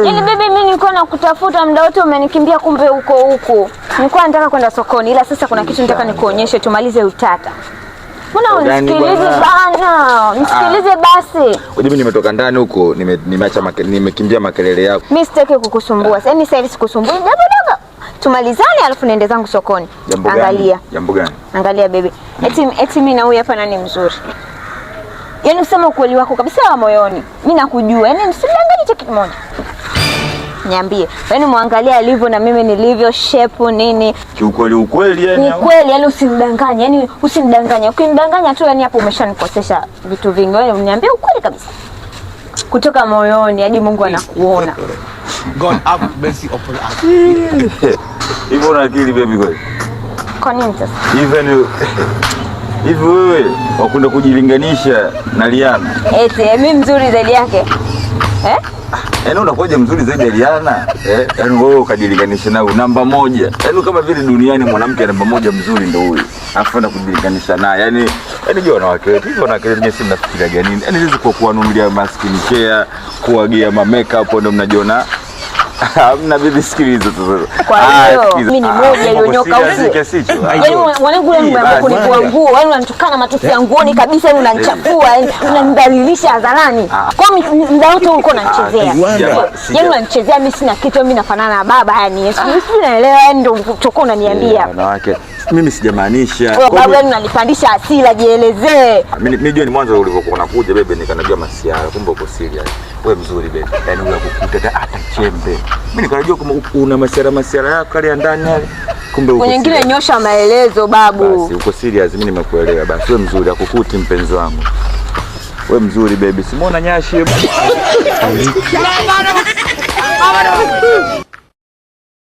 Yaani baby, mimi nilikuwa nakutafuta muda wote, umenikimbia, kumbe huko huko. Nilikuwa nataka kwenda sokoni, ila sasa kuna kitu nataka nikuonyeshe, tumalize utata. Mbona Gani unisikilize bwana? bana? Nisikilize basi. Unajua mimi nimetoka ndani huko, nimeacha nimekimbia makelele yako. Mimi sitaki kukusumbua. Yaani sasa hivi sikusumbui. Jambo dogo. Tumalizane alafu niende zangu sokoni. Jambo gani? Angalia. Jambo gani? Angalia baby. Eti mimi na huyu hapa nani mzuri? Yaani useme ukweli wako kabisa wa moyoni. Mimi nakujua. Yaani msidanganye kitu kimoja. Niambie. Yaani muangalie alivyo na mimi nilivyo, shape nini. Kiukweli ukweli yani. Au? Ukweli, yani usimdanganye, yani usimdanganye. Ukinidanganya tu yani hapo umeshanikosesha vitu vingi. Wewe uniambie ukweli kabisa. Kutoka moyoni hadi Mungu anakuona. God have mercy upon us. Hivyo una akili baby kweli? Kwa nini sasa? Even hivi wewe wakunda kujilinganisha na Liana? Eti mimi mzuri zaidi yake. Eh? Yaani unakuwaje mzuri zaidi ya Liana? Eh, yaani wewe ukajilinganisha naye namba moja. Yaani kama vile duniani mwanamke namba moja mzuri ndio huyu. Alafu enda kujilinganisha naye. Yaani je, wanawake wetu hivi, wanawake wetu nyinyi si mnafikiriaga nini? Yaani hizi kwa kuwanunulia ma skin care, kuwagia ma makeup ndio mnajiona. Hamna bibi, sikiliza sasa. Kwa Ah, hiyo sikiliza. mimi ni Ah, moja uko iliyonyoka serious usi. kiasi hicho? Yaani mwanangu yule Hii, mwanangu basi. kunivua nguo, yaani unanitukana matusi ya nguoni kabisa, yaani unanichafua, yaani unanidhalilisha hadharani. Kwa hiyo muda wote ulikuwa unanichezea. Yaani unanichezea mimi sina kitu, mimi nafanana na baba yani. Sijui naelewa, yaani ndio ulichokuwa unaniambia. Wanawake, mimi sijamaanisha. Wewe babu, yaani unanipandisha hasira, jielezee. Mimi jua ni mwanzo ulivyokuwa unakuja bebe, nikanajua masiara, kumbe uko serious. Wewe mzuri bebe, yaani wewe kukuta hata chembe. Mimi nikanajua kama una masiara masiara yako yale ya ndani yale, kumbe uko Kwenye nyingine serious. nyosha maelezo babu. Basi uko serious, mimi nimekuelewa. Basi wewe mzuri, akukuti mpenzi wangu. Wewe mzuri baby, simuona nyashi.